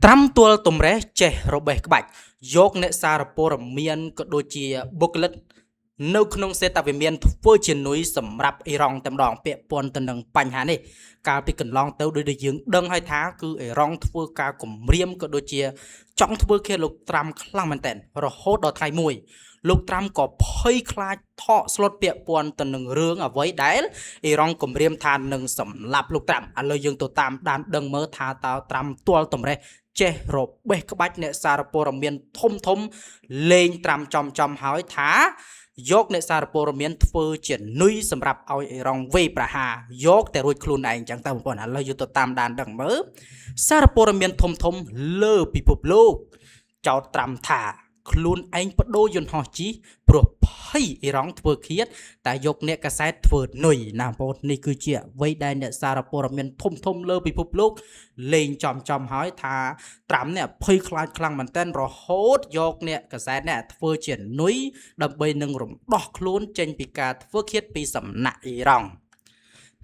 ត្រាំទល់ទំរេះចេះរបេះក្បាច់យកអ្នកសារព័ត៌មានក៏ដូចជាបុគ្គលិកនៅក្នុងសេតវិមានធ្វើជានុយសម្រាប់អ៊ីរ៉ង់តែម្ដងពាក់ព័ន្ធទៅនឹងបញ្ហានេះកាលពីកន្លងទៅដោយដែលយើងដឹងហើយថាគឺអ៊ីរ៉ង់ធ្វើការគំរាមក៏ដូចជាចង់ធ្វើឃាតលោកត្រាំខ្លាំងមែនទែនរហូតដល់ថ្ងៃមួយលោកត្រាំក៏ភ័យខ្លាចថក់ស្លុតពាក់ព័ន្ធទៅនឹងរឿងអ្វីដែលអ៊ីរ៉ង់គំរាមថានឹងសម្លាប់លោកត្រាំឥឡូវយើងទៅតាមដានដឹងមើលថាតើត្រាំទាល់តម្រេះចេះរបេះក្បាច់អ្នកសារព័ត៌មានធំធំលេងត្រាំចំចំហើយថាយកអ្នកសារព័ត៌មានធ្វើជានុយសម្រាប់ឲ្យអ៊ីរ៉ង់វេប្រហារយកតែរួចខ្លួនឯងចឹងតើបងប្អូនឥឡូវយើងទៅតាមដានដឹងមើលសារព័ត៌មានធំធំលើពិភពលោកចោទត្រាំថាខ្លួនឯងបដូរយន្តហោះជិះព្រោះភ័យអ៊ីរ៉ង់ធ្វើឃាតតែយកអ្នកកាសែតធ្វើនុយណាបងប្អូននេះគឺជាអ្វីដែលអ្នកសារព័ត៌មានធំធំលើពិភពលោកលេងចំចំហើយថាត្រាំនេះភ័យខ្លាចខ្លាំងមែនទែនរហូតយកអ្នកកាសែតនេះធ្វើជានុយដើម្បីនឹងរំដោះខ្លួនចេញពីការធ្វើឃាតពីសំណាក់អ៊ីរ៉ង់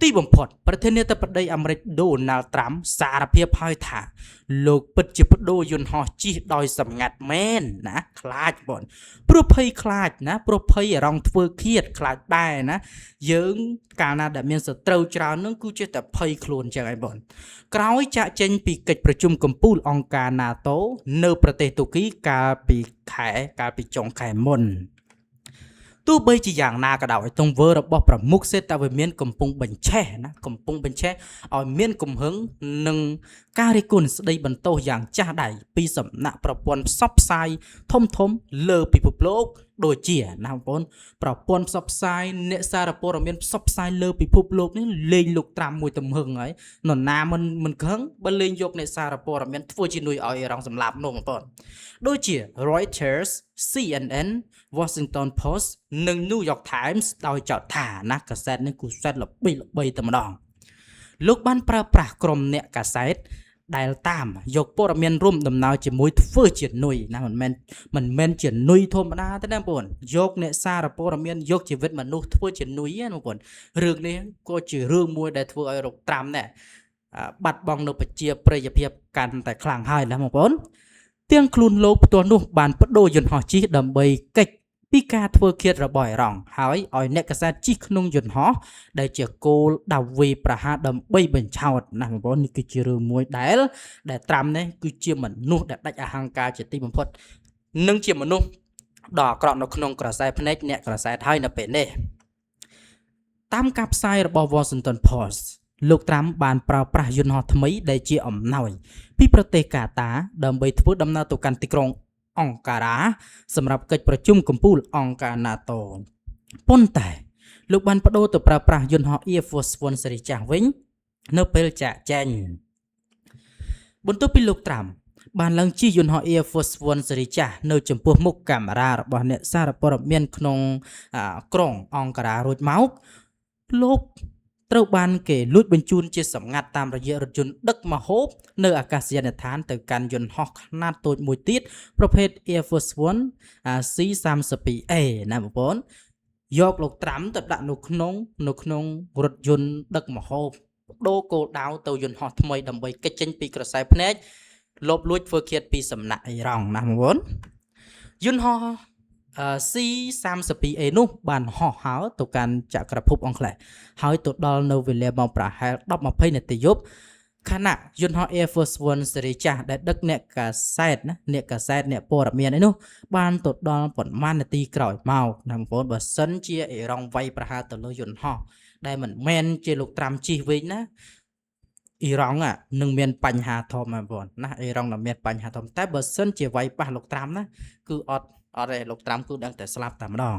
ទីបំផុតប្រធានាធិបតីអាមេរិកដូណាល់ត្រាំសារភាពហើយថាលោកពិតជាបដូរយន្តហោះជិះដោយសម្ងាត់មែនណាខ្លាចបងព្រោះភ័យខ្លាចណាព្រោះភ័យអារម្មណ៍ធ្វើឃាតខ្លាចដែរណាយើងកាលណាដែលមានសត្រូវច្រើននឹងគឺជាតែភ័យខ្លួនចឹងឯងបងក្រោយចាក់ចេញពីកិច្ចប្រជុំកំពូលអង្គការ NATO នៅប្រទេសទូគីកាលពីខែកាលពីចុងខែមុនទោះបីជាយ៉ាងណាក៏ដោយទង្វើរបស់ប្រមុខសេតវិមានកំពុងបញ្ឆេះណាកំពុងបញ្ឆេះឲ្យមានកំហឹងនិងការរិះគន់ស្ដីបន្ទោសយ៉ាងចាស់ដៃពីសំណាក់ប្រព័ន្ធផ្សព្វផ្សាយធំធំលើពិភពលោកដូចជាណាបងប្អូនប្រព័ន្ធផ្សព្វផ្សាយអ្នកសារព័ត៌មានផ្សព្វផ្សាយលើពិភពលោកនេះលេងលោកត្រាំមួយទំហឹងហើយនរណាមិនខឹងបើលេងយកអ្នកសារព័ត៌មានធ្វើជានុយឲ្យអ៊ីរ៉ង់សម្លាប់នោះបងប្អូនដូចជា Reuters CNN Washington Post និង New York Times ដោយចោទថាណាកាសែតនេះគូសែតល្បីល្បីតែម្ដងលោកបានប្រើប្រាស់ក្រុមអ្នកកាសែតដែលតាមយកព័ត៌មានរួមដំណើរជាមួយធ្វើជានុយណាមិនមែនជានុយធម្មតាទេណាបងប្អូនយកអ្នកសារព័ត៌មានយកជីវិតមនុស្សធ្វើជានុយណាបងប្អូនរឿងនេះក៏ជារឿងមួយដែលធ្វើឲ្យលោកត្រាំនេះបាត់បង់នៅប្រជាប្រិយភាពកាន់តែខ្លាំងហើយណាបងប្អូនទាំងខ្លួនលោកផ្ទាល់នោះបានបដូរយន្តហោះជិះដើម្បីកិច្ចពីការធ្វើឃាតរបស់អ៊ីរ៉ង់ហើយឲ្យអ្នកកាសែតជិះក្នុងយន្តហោះដែលជាគោលដៅវាយប្រហារដើម្បីបញ្ឆោតណាបងប្អូននេះគឺជារឿងមួយដែលត្រាំនេះគឺជាមនុស្សដែលដាច់អហង្ការជាទីបំផុតនិងជាមនុស្សដ៏អាក្រក់នៅក្នុងក្រសែភ្នែកអ្នកក្រសែតហើយនៅពេលនេះតាមការផ្សាយរបស់ Washington Post លោកត្រាំបានប្រើប្រាស់យន្តហោះថ្មីដែលជាអំណោយពីប្រទេសកាតាដើម្បីធ្វើដំណើរទៅកាន់ទីក្រុងអង្ការ៉ាសម្រាប់កិច្ចប្រជុំកំពូលអង្គការ NATO ប៉ុន្តែលោកបានបដូរទៅប្រើប្រាស់យន្តហោះ Air Force One ស៊េរីចាស់វិញនៅពេលចាកចេញបន្ទាប់ពីលោកត្រាំបានឡើងជិះយន្តហោះ Air Force One ស៊េរីចាស់នៅចំពោះមុខកាមេរ៉ារបស់អ្នកសារព័ត៌មានក្នុងក្រុងអង្ការ៉ារួចមកលោកត្រូវបានគេលួចបញ្ជូនជាសម្ងាត់តាមរយៈរថយន្តដឹកម្ហូបនៅអាកាសយានដ្ឋានទៅកាន់យន្តហោះខ្នាតតូចមួយទៀតប្រភេទ Air Force One C32A ណាបងប្អូនយកលោកត្រាំទៅដាក់នៅក្នុងរថយន្តដឹកម្ហូបដូរគោលដៅទៅយន្តហោះថ្មីដើម្បីគេចចេញពីក្រសែភ្នែកលបលួចធ្វើឃាតពីសំណាក់អ៊ីរ៉ង់ណាបងប្អូនយន្តហោះ C32A នោះបានហោះហើរទៅកាន់ចក្រភពអង់គ្លេសហើយទៅដល់នៅវេលាម៉ោងប្រហែល10:20នាទីយប់ខណៈយន្តហោះ Air Force One ស៊េរីចាស់ដែលដឹកអ្នកកាសែតណាអ្នកកាសែតអ្នកព័ត៌មានឯនោះបានទៅដល់ប៉ុន្មាននាទីក្រោយមកណាបងប្អូនបើសិនជាអ៊ីរ៉ង់វាយប្រហារទៅលើយន្តហោះដែលមិនមែនជាលោកត្រាំជិះវិញណាអ៊ីរ៉ង់នឹងមានបញ្ហាធំបងប្អូនណាអ៊ីរ៉ង់នឹងមានបញ្ហាធំតែបើសិនជាវាយប៉ះលោកត្រាំណាគឺអត់អត់ទេលោកត្រាំគឺដឹងតែស្លាប់តែម្ដង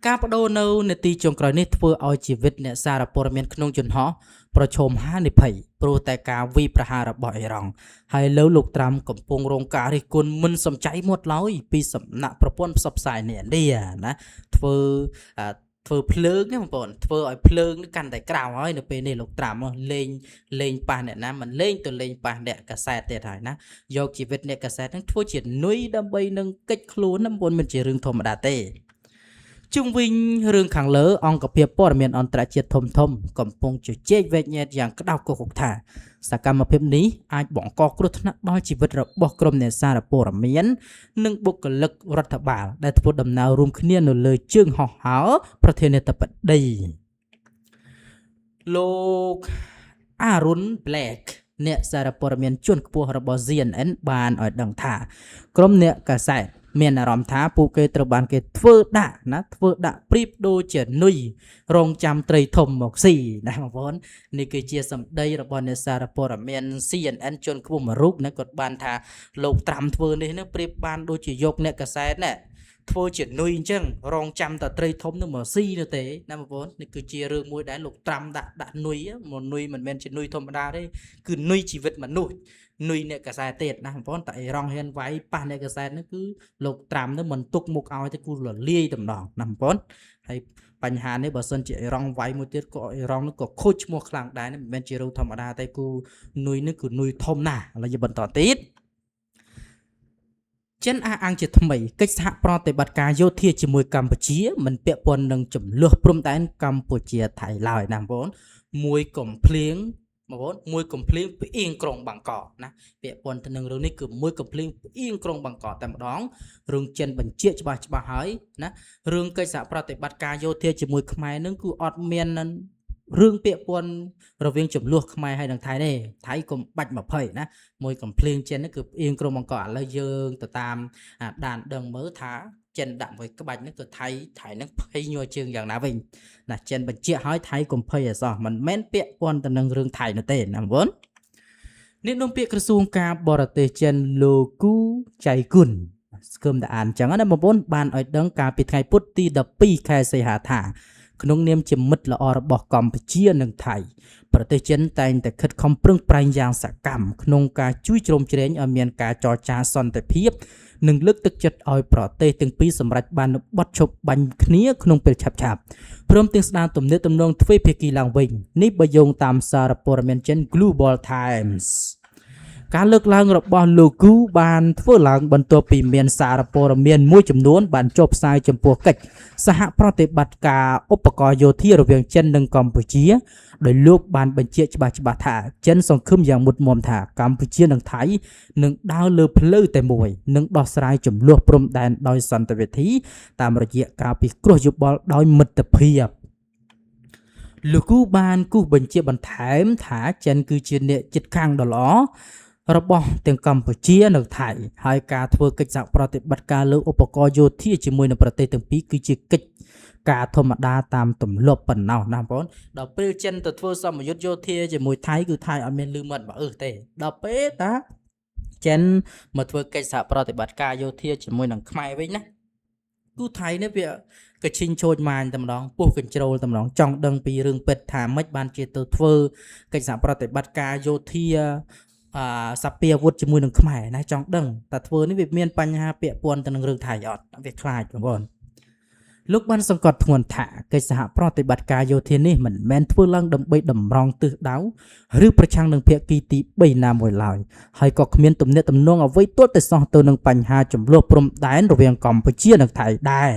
ការបដូរនៅនាទីចុងក្រោយនេះធ្វើឲ្យជីវិតអ្នកសារព័ត៌មានក្នុងយន្តហោះប្រឈមហានិភ័យព្រោះតែការវាយប្រហាររបស់អ៊ីរ៉ង់ហើយលើលោកត្រាំកំពុងរងការរិះគន់មិនសំចៃមាត់ឡើយពីសំណាក់ប្រព័ន្ធផ្សព្វផ្សាយនានាណាធ្វើធ្វើភ្លើងណាបងប្អូនធ្វើឲ្យភ្លើងកាន់តែក្រៅហើយនៅពេលនេះលោកត្រាំលេងលេងប៉ះអ្នកណាមិនលេងទៅលេងប៉ះអ្នកកាសែតទៀតហើយណាយកជីវិតអ្នកកាសែតនឹងធ្វើជានុយដើម្បីនឹងកិច្ចខ្លួនណាបងប្អូនមិនជារឿងធម្មតាទេជុំវិញរឿងខាងលើអង្គភាពព័ត៌មានអន្តរជាតិធំធំកំពុងជជែកវែកញែកយ៉ាងក្តៅគគុកថា សកម្មភាពនេះអាចបង្កគ្រោះថ្នាក់ដល់ជីវិតរបស់ក្រុមអ្នកសារព័ត៌មាន និងបុគ្គលិករដ្ឋបាលដែលធ្វើដំណើររួមគ្នានៅលើជើងហោះហើរប្រធានាធិបតីលោក Aaron Black អ្នកសារព័ត៌មានជាន់ខ្ពស់របស់ CNN បានឲ្យដឹងថាក្រុមអ្នកកាសែតមានអារម្មណ៍ថាពួកគេត្រូវបានគេធ្វើដាក់ណាធ្វើដាក់ប្រៀបដូចជានុយរងចាំត្រីធំមកស៊ីណាបងប្អូននេះគឺជាសម្ដីរបស់អ្នកសារព័ត៌មាន CNN ជាន់ខ្ពស់មួយរូបណាគាត់បានថាលោកត្រាំធ្វើនេះនឹងប្រៀបបានដូចជាយកអ្នកកាសែតណាធ្វើជានុយអញ្ចឹងរងចាំតែត្រីធំនឹងមកស៊ីនោះទេណាបងប្អូននេះគឺជារឿងមួយដែលលោកត្រាំដាក់ដាក់នុយមកនុយមិនមែនជានុយធម្មតាទេគឺនុយជីវិតមនុស្សនុយអ្នកកាសែតទៀតណាបងប្អូនតែអ៊ីរ៉ង់ហ៊ានវាយប៉ះអ្នកកាសែតនោះគឺលោកត្រាំនោះមិនទុកមុខឲ្យទេគឺលលាយតែម្ដងណាបងប្អូនហើយបញ្ហានេះបើសិនជាអ៊ីរ៉ង់វាយមួយទៀតក៏អ៊ីរ៉ង់នោះក៏ខូចឈ្មោះខ្លាំងដែរមិនមែនជារឿងធម្មតាទេគឺនុយនេះគឺនុយធំណាស់ឥឡូវយើងបន្តទៀតចិនអះអាងជាថ្មីកិច្ចសហប្រតិបត្តិការយោធាជាមួយកម្ពុជាមិនពាក់ព័ន្ធនឹងចំនួនព្រំដែនកម្ពុជាថៃឡើយណាបងប្អូនមួយកំភ្លៀងបងប្អូនមួយកំភ្លៀងផ្អៀងក្រុងបាងកកណាពាក់ព័ន្ធទៅនឹងរឿងនេះគឺមួយកំភ្លៀងផ្អៀងក្រុងបាងកកតែម្ដងរឿងចិនបញ្ជាក់ច្បាស់ច្បាស់ហើយណារឿងកិច្ចសហប្រតិបត្តិការយោធាជាមួយខ្មែរនឹងគឺអត់មានរឿងពាក់ព័ន្ធរវាងចំនួនខ្មែរហើយនិងថៃទេថៃកុំបាច់20ណាមួយកំភ្លៀងចិននេះគឺផ្អៀងក្រុងបាងកកឥឡូវយើងទៅតាមដានដឹងមើលថាចិនដាក់មួយក្បាច់នេះគឺថៃថៃនឹងភ័យញ័រជើងយ៉ាងណាវិញណាចិនបញ្ជាក់ឲ្យថៃកុំភ័យអសោះមិនមែនពាក់ព័ន្ធទៅនឹងរឿងថៃនោះទេណាបងប្អូននេះនាំពាក្យក្រសួងការបរទេសចិនលោកគូចៃគុនស្គមតែអានអញ្ចឹងណាបងប្អូនបានឲ្យដឹងកាលពីថ្ងៃពុធទី12ខែសីហាថាក្នុងនាមជាមិត្តល្អរបស់កម្ពុជានិងថៃប្រទេសចិនតែងតែខិតខំប្រឹងប្រែងយ៉ាងសកម្មក្នុងការជួយជ្រោមជ្រែងឲ្យមានការចរចាសន្តិភាពនិងលើកទឹកចិត្តឲ្យប្រទេសទាំងពីរសម្រេចបាននូវបទឈប់បាញ់គ្នាក្នុងពេលឆាប់ៗព្រមទាំងស្ដារទំនាក់ទំនងទ្វេភាគីឡើងវិញនេះបើយោងតាមសារព័ត៌មានចិន Global Times ការលើកឡើងរបស់លោកគូបានធ្វើឡើងបន្ទាប់ពីមានសារព័ត៌មានមួយចំនួនបានចុះផ្សាយចំពោះកិច្ចសហប្រតិបត្តិការឧបករណ៍យោធារវាងចិននិងកម្ពុជាដោយលោកបានបញ្ជាក់ច្បាស់ច្បាស់ថាចិនសង្ឃឹមយ៉ាងមុតមមថាកម្ពុជានិងថៃនឹងដើរលើផ្លូវតែមួយនិងដោះស្រាយចំនួនព្រំដែនដោយសន្តិវិធីតាមរយៈការពិគ្រោះយោបល់ដោយមិត្តភាពលោកគូបានគូសបញ្ជាបន្ថែមថាចិនគឺជាអ្នកជិតខាងដ៏ល្អរបស់ទាំងកម្ពុជានិងថៃហើយការធ្វើកិច្ចសហប្រតិបត្តិការលើឧបករណ៍យោធាជាមួយនឹងប្រទេសទាំងពីរគឺជាកិច្ចការធម្មតាតាមទម្លាប់ប៉ុណ្ណោះណាបងប្អូនដល់ពេលចិនទៅធ្វើសមយុទ្ធយោធាជាមួយថៃគឺថៃអត់មានលឺមាត់បើអឺទេដល់ពេលតាចិនមកធ្វើកិច្ចសហប្រតិបត្តិការយោធាជាមួយនឹងខ្មែរវិញណាគឺថៃនេះវាកឈិញឆូចម៉ាញតែម្ដងពោះកញ្ជ្រោលតែម្ដងចង់ដឹងពីរឿងពិតថាម៉េចបានជាទៅធ្វើកិច្ចសហប្រតិបត្តិការយោធាអាសពាវុធជាមួយនឹងខ្មែរណាចង់ដឹងតើធ្វើនេះវាមានបញ្ហាពាក់ព័ន្ធទៅនឹងរឿងថៃអត់វាខ្លាចបងប្អូនលោកបានសង្កត់ធ្ងន់ថាកិច្ចសហប្រតិបត្តិការយោធានេះមិនមែនធ្វើឡើងដើម្បីតម្រង់ទិសដៅឬប្រឆាំងនឹងភាគីទី3ណាមួយឡើយហើយក៏គ្មានទំនាក់ទំនងអ្វីទាល់តែសោះទៅនឹងបញ្ហាចំនួនព្រំដែនរវាងកម្ពុជានិងថៃដែរ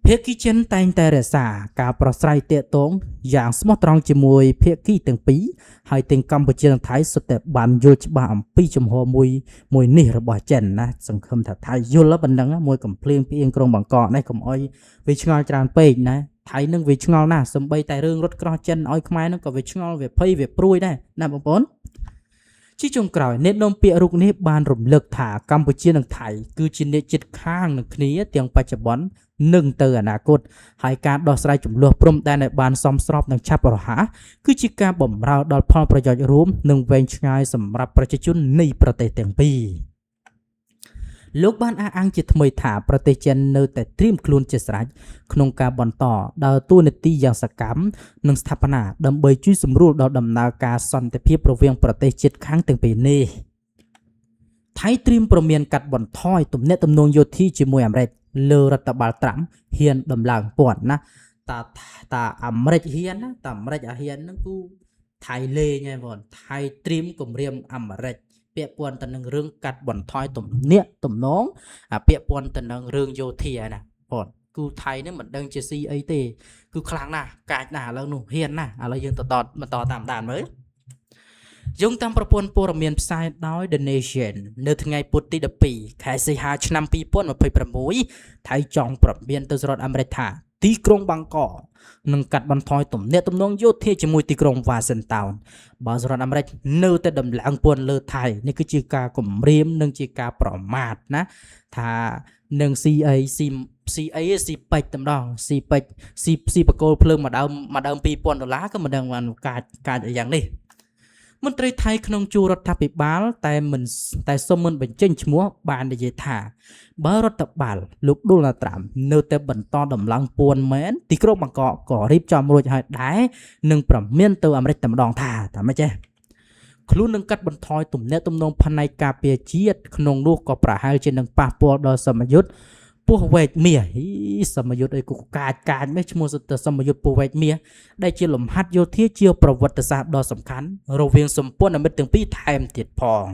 ភាគីចិនតែងតែរក្សាការប្រស្រ័យទាក់ទងយ៉ាងស្មោះត្រង់ជាមួយភាគីទាំងពីរហើយទាំងកម្ពុជានិងថៃសុទ្ធតែបានយល់ច្បាស់អំពីជំហរមួយមួយនេះរបស់ចិនណាសង្ឃឹមថាថៃយល់ប៉ុណ្ណឹងមួយកំភ្លៀងពីអៀងក្រុងបាងកកនេះកុំអុយវាឆ្ងល់ច្រើនពេកណាថៃនឹងវាឆ្ងល់ណាស់សំបីតែរឿងរត់ក្រោះចិនឲ្យខ្មែរនឹងក៏វាឆ្ងល់វាភ័យវាព្រួយដែរណាបងប្អូនជាចុងក្រោយអ្នកនាំពាក្យរូបនេះបានរំលឹកថាកម្ពុជានិងថៃគឺជាអ្នកជិតខាងនឹងគ្នាទាំងបច្ចុប្បន្ននិងទៅអនាគតហើយការដោះស្រាយចំនួនព្រំដែនឲ្យបានសមស្របនិងឆាប់រហ័សគឺជាការបម្រើដល់ផលប្រយោជន៍រួមនិងវែងឆ្ងាយសម្រាប់ប្រជាជននៃប្រទេសទាំងពីរលោកបានអះអាងជាថ្មីថាប្រទេសចិននៅតែត្រៀមខ្លួនជាស្រេចក្នុងការបន្តដើរតួនាទីយ៉ាងសកម្មនិងស្ថាបនាដើម្បីជួយសម្រួលដល់ដំណើរការសន្តិភាពរវាងប្រទេសជិតខាងទាំងពីរនេះថៃត្រៀមព្រមានកាត់បន្ថយទំនាក់ទំនងយោធាជាមួយអាមេរិកលើរដ្ឋបាលត្រាំហ៊ានដំឡើងពន្ធណាតាតាអាមេរិកហ៊ានណាតាអាមេរិកអាហ៊ានហ្នឹងគឺថៃលេងហើយបងថៃត្រៀមគម្រាមអាមេរិកពាក់ព័ន្ធទៅនឹងរឿងកាត់បន្ថយទំនាក់ទំនងអាពាក់ព័ន្ធទៅនឹងរឿងយោធាណាបងគឺថៃនេះមិនដឹងជាស៊ីអីទេគឺខ្លាំងណាស់កាចណាស់ឥឡូវនោះហ៊ានណាស់ឥឡូវយើងទៅតបន្តតាមដានមើល យោងតាមប្រព័ន្ធព័ត៌មានផ្សាយដោយ The Nation នៅថ្ងៃពុធទី12ខែសីហាឆ្នាំ2026ថៃចង់ប្រមានទៅសហរដ្ឋអាមេរិកថាទីក្រុងបាងកកនឹងកាត់បន្ថយទំនាក់ទំនងយោធាជាមួយទីក្រុងវ៉ាស៊ីនតោនបើសហរដ្ឋអាមេរិកនៅតែដំឡើងពន្ធលើថៃនេះគឺជាការគំរាមនិងជាការប្រមាថណាថានឹង CA C CA ស៊ីពេជ្រតែម្ដងស៊ីពេជ្រស៊ីស៊ីបកគោលភ្លើងមួយដើមមួយដើម2000ដុល្លារក៏មិនដឹងបានកាចកាចអីយ៉ាងនេះមន្ត្រីថៃក្នុងជួររដ្ឋាភិបាលតែមិនតែសុំមិនបញ្ចេញឈ្មោះបាននិយាយថាបើរដ្ឋបាលលោកដូណាល់ត្រាំនៅតែបន្តដំឡើងពន្ធមែនទីក្រុងបាងកកក៏រៀបចំរួចហើយដែរនឹងប្រមានទៅអាមេរិកតែម្ដងថាថាម៉េចចេះខ្លួននឹងកាត់បន្ថយទំនាក់ទំនងផ្នែកការពារជាតិក្នុងនោះក៏ប្រហែលជានឹងប៉ះពាល់ដល់សមយុទ្ធពោះវែកមាសហីសមយុទ្ធអីគូកាចកាចមេឈ្មោះសុទ្ធតែសមយុទ្ធពោះវែកមាសដែលជាលំហាត់យោធាជាប្រវត្តិសាស្ត្រដ៏សំខាន់រវាងសម្ព័ន្ធមិត្តទាំងពីរថែមទៀតផង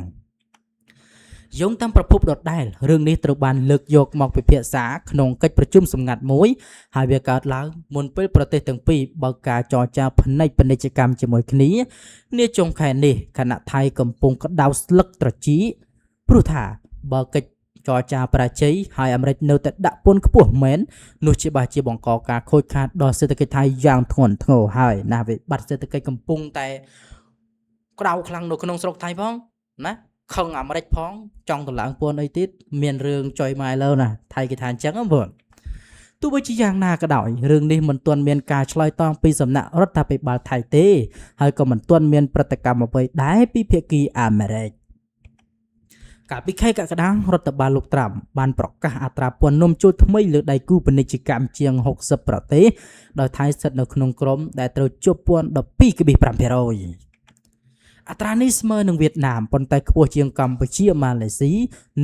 យោងតាមប្រភពដដែលរឿងនេះត្រូវបានលើកយកមកពិភាក្សាក្នុងកិច្ចប្រជុំសម្ងាត់មួយហើយវាកើតឡើងមុនពេលប្រទេសទាំងពីរបើកការចរចាផ្នែកពាណិជ្ជកម្មជាមួយគ្នានាចុងខែនេះខណៈថៃកំពុងក្តៅស្លឹកត្រចៀកព្រោះថាបើកិច្ចចរចាបរាជ័យហើយអាមេរិកនៅតែដាក់ពន្ធខ្ពស់មែននោះជាបាជាបង្កការខូចខាតដល់សេដ្ឋកិច្ចថៃយ៉ាងធ្ងន់ធ្ងរហើយណាវិបត្តិសេដ្ឋកិច្ចកំពុងតែក្តៅខ្លាំងនៅក្នុងស្រុកថៃផងណាខឹងអាមេរិកផងចង់តម្លើងពន្ធអីទៀតមានរឿងចុយម៉ែលើណាថៃគេថាអញ្ចឹងហ៎បងទោះបីជាយ៉ាងណាក៏ដោយរឿងនេះមិនទាន់មានការឆ្លើយតបពីសំណាក់រដ្ឋាភិបាលថៃទេហើយក៏មិនទាន់មានប្រតិកម្មអ្វីដែរពីភាគីអាមេរិកកាលពីខែកក្កដារដ្ឋបាលលោកត្រាំបានប្រកាសអត្រាពន្ធនំចូលថ្មីលើដៃគូពាណិជ្ជកម្មជាង60ប្រទេសដោយថៃស្ថិតនៅក្នុងក្រុមដែលត្រូវជាប់ពន្ធ12.5%អត្រានេះស្មើនឹងវៀតណាមប៉ុន្តែខ្ពស់ជាងកម្ពុជាម៉ាឡេស៊ី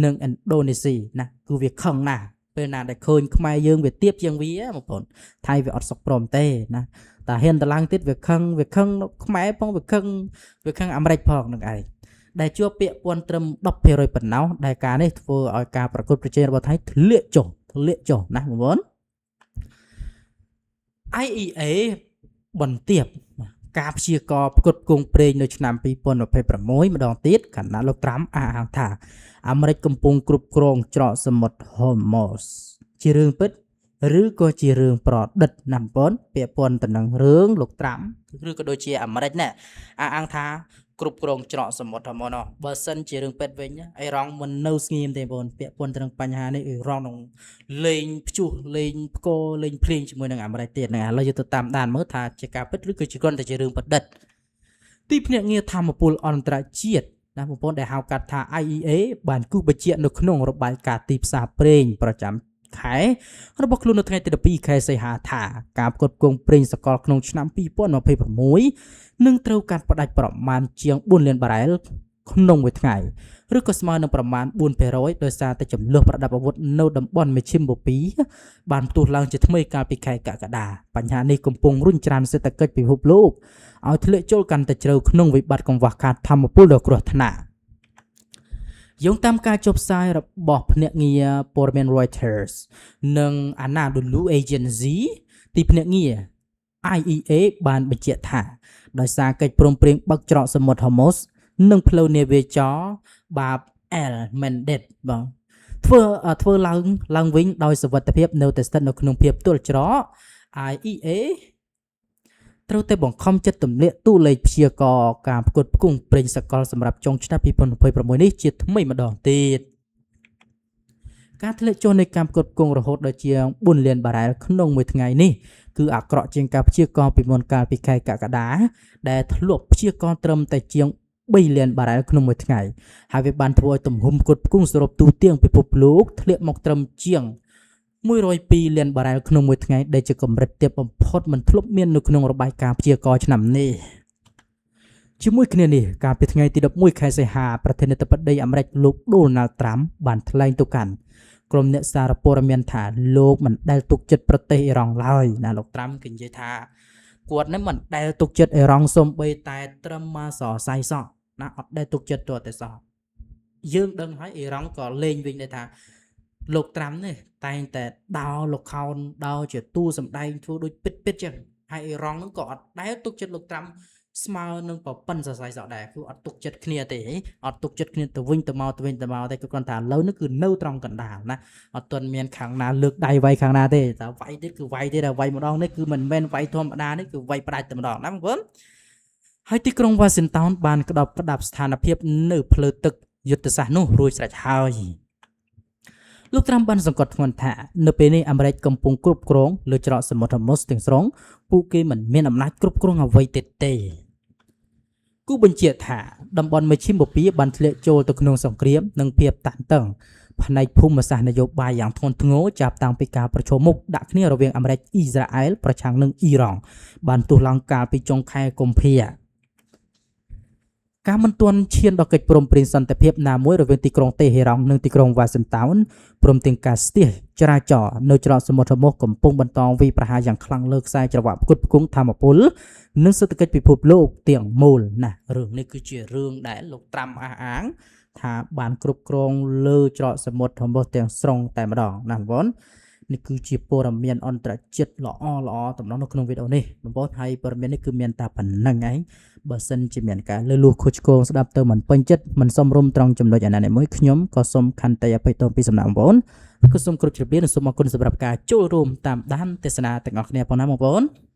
និងឥណ្ឌូនេស៊ីណាគឺវាខឹងណាស់ពេលណាដែលឃើញខ្មែរយើងវាទៀបជាងវាបងប្អូនថៃវាអត់សុខព្រមទេណាតែហ៊ានតឡើងទៀតវាខឹងវាខឹងខ្មែរផងវាខឹងវាខឹងអាមេរិកផងនឹងឯងដែលជាប់ពាក្យពន្ធត្រឹម10%ប៉ុណ្ណោះដែលការនេះធ្វើឲ្យការប្រកួតប្រជែងរបស់ថៃធ្លាក់ចុះធ្លាក់ចុះណាបងប្អូន IEA បន្ទាបការព្យាករណ៍ផ្គត់ផ្គង់ប្រេងនៅឆ្នាំ2026ម្ដងទៀតខណៈលោកត្រាំអះអាងថាអាមេរិកកំពុងគ្រប់គ្រងច្រកសមុទ្រ Hormuz ជារឿងពិតឬក៏ជារឿងប្រឌិតណាបងប្អូនពាក់ព័ន្ធទៅនឹងរឿងលោកត្រាំឬក៏ដូចជាអាមេរិកណែអះអាងថាគ្រប់គ្រងច្រកសមុទ្រ Hormuz នោះបើសិនជារឿងពិតវិញអ៊ីរ៉ង់មិននៅស្ងៀមទេបងប្អូនពាក់ព័ន្ធទៅនឹងបញ្ហានេះអ៊ីរ៉ង់នឹងលេងព្យុះលេងផ្គរលេងភ្លៀងជាមួយនឹងអាមេរិកទៀតហ្នឹងឥឡូវយើងទៅតាមដានមើលថាជាការពិតឬក៏ជាគ្រាន់តែជារឿងប្រឌិតទីភ្នាក់ងារធម្មពលអន្តរជាតិណាបងប្អូនដែលហៅកាត់ថា IEA បានគូសបញ្ជាក់នៅក្នុងរបាយការណ៍ទីផ្សារប្រេងប្រចាំខែរបស់ខ្លួននៅថ្ងៃទី12ខែសីហាថាការផ្គត់ផ្គង់ប្រេងសកលក្នុងឆ្នាំ2026នឹងត្រូវកាត់ផ្តាច់ប្រមាណជាង4លានបារ៉ែលក្នុងមួយថ្ងៃឬក៏ស្មើនឹងប្រមាណ4%ដោយសារតែចំនួនប្រដាប់អាវុធនៅតំបន់មជ្ឈិមបូព៌ាបានផ្ទុះឡើងជាថ្មីកាលពីខែកក្កដាបញ្ហានេះកំពុងរុញច្រានសេដ្ឋកិច្ចពិភពលោកឲ្យធ្លាក់ចូលកាន់តែជ្រៅក្នុងវិបត្តិកង្វះខាតធម្មពលដ៏គ្រោះថ្នាក់យោងតាមការចុះផ្សាយរបស់ភ្នាក់ងារព័ត៌មាន Reuters និង Anadolu Agency ទីភ្នាក់ងារ IEA បានបញ្ជាក់ថាដោយសារកិច្ចព្រមព្រៀងបើកច្រកសមុទ្រ Hormuz និងផ្លូវនាវាចរបាប El Mandeb បងធ្វើធ្វើឡើងឡើងវិញដោយសវត្ថភាពនៅតែស្ថិតនៅក្នុងភាពទល់ច្រក IEA ត្រូវតែបង្ខំចិត្តទម្លាក់តួលេខព្យាករណ៍ការផ្គត់ផ្គង់ប្រេងសកលសម្រាប់ចុងឆ្នាំ2026នេះជាថ្មីម្ដងទៀតការធ្លាក់ចុះនៃការផ្គត់ផ្គង់រហូតដល់ជាង4លានបារ៉ែលក្នុងមួយថ្ងៃនេះគឺអាក្រក់ជាងការព្យាករណ៍ពីមុនកាលពីខែកក្កដាដែលធ្លាប់ព្យាករណ៍ត្រឹមតែជាង3លានបារ៉ែលក្នុងមួយថ្ងៃហើយវាបានធ្វើឲ្យទំហំផ្គត់ផ្គង់សរុបទូទាំងពិភពលោកធ្លាក់មកត្រឹមជាង102លានបារ៉ែលក្នុងមួយថ្ងៃដែលជាកម្រិតទាបបំផុតមិនធ្លាប់មាននៅក្នុងរបាយការណ៍ព្យាករណ៍ឆ្នាំនេះជាមួយគ្នានេះកាលពីថ្ងៃទី11ខែសីហាប្រធានាធិបតីអាមេរិកលោកដូណាល់ត្រាំបានថ្លែងទៅកាន់ក្រុមអ្នកសារព័ត៌មានថាលោកមិនដែលទុកចិត្តប្រទេសអ៊ីរ៉ង់ឡើយណាលោកត្រាំគេនិយាយថាគាត់នេះមិនដែលទុកចិត្តអ៊ីរ៉ង់សូម្បីតែត្រឹមមកសរសៃសោះណាអត់ដែលទុកចិត្តទាល់តែសោះយើងដឹងហើយអ៊ីរ៉ង់ក៏លេងវិញដែរថាលោកត្រាំនេះតែងតែដោលោកខោនដោជាតួសម្ដែងធ្វើដូចពិតពិតចឹងហើយអ៊ីរ៉ង់ហ្នឹងក៏អត់ដែលទុកចិត្តលោកត្រាំ ស្មើនឹងប្រពន្ធសរសៃសក់ដែរគឺអត់ទុកចិត្តគ្នាទេអត់ទុកចិត្តគ្នាទៅវិញទៅមកទៅវិញទៅមកទេគឺគ្រាន់តែឥឡូវនេះគឺនៅត្រង់កណ្ដាលណាអត់ទាន់មានខាងណាលើកដៃវាយខាងណាទេតែវាយទៀតគឺវាយទៀតតែវាយម្ដងនេះគឺមិនមែនវាយធម្មតានេះគឺវាយផ្ដាច់តែម្ដងណាបងប្អូនហើយទីក្រុងវ៉ាស៊ីនតោនបានក្តោបក្តាប់ស្ថានភាពនៅផ្លូវទឹកយុទ្ធសាស្ត្រនោះរួចស្រេចហើយលោកត្រាំបានសង្កត់ធ្ងន់ថានៅពេលនេះអាមេរិកកំពុងគ្រប់គ្រងលើច្រកសមុទ្រហូមុសទាំងស្រុងពួកគេមិនមានអំណាចគ្រប់គ្រងអ្វីទៀតទេគូបញ្ជាក់ថាតំបន់មជ្ឈិមបូព៌ាបានធ្លាក់ចូលទៅក្នុងសង្គ្រាមនិងភាពតានតឹងផ្នែកភូមិសាស្ត្រនយោបាយយ៉ាងធ្ងន់ធ្ងរចាប់តាំងពីការប្រឈមមុខដាក់គ្នារវាងអាមេរិកអ៊ីស្រាអែលប្រឆាំងនឹងអ៊ីរ៉ង់បានទុះឡើងកាលពីចុងខែកុម្ភៈការមិនទាន់ឈានដល់កិច្ចព្រមព្រៀងសន្តិភាពណាមួយរវាងទីក្រុងតេហេរ៉ង់និងទីក្រុងវ៉ាស៊ីនតោនព្រមទាំងការស្ទះចរាចរណ៍នៅច្រកសមុទ្រហូមុសកំពុងបន្តវាយប្រហារយ៉ាងខ្លាំងលើខ្សែច្រវាក់ផ្គត់ផ្គង់ធម្មពលនិងសេដ្ឋកិច្ចពិភពលោកទាំងមូលណារឿងនេះគឺជារឿងដែលលោកត្រាំអះអាងថាបានគ្រប់គ្រងលើច្រកសមុទ្រហូមុសទាំងស្រុងតែម្ដងណាបងប្អូននេះគឺជាព័ត៌មានអន្តរជាតិល្អល្អតំណនៅក្នុងវីដេអូនេះបងប្អូនហើយព័ត៌មាននេះគឺមានតែប៉ុណ្្នឹងឯងបើសិនជាមានការលើសលួសខុសឆ្គងស្ដាប់ទៅមិនពេញចិត្តមិនសមរម្យត្រង់ចំណុចអាណាមួយខ្ញុំក៏សូមខន្តីអភ័យទោសពីសំណាក់បងប្អូនក៏សូមគ្រប់ជ្រាបលានិងសូមអរគុណសម្រាប់ការចូលរួមតាមដានទស្សនាទាំងអស់គ្នាផងណាបងប្អូន។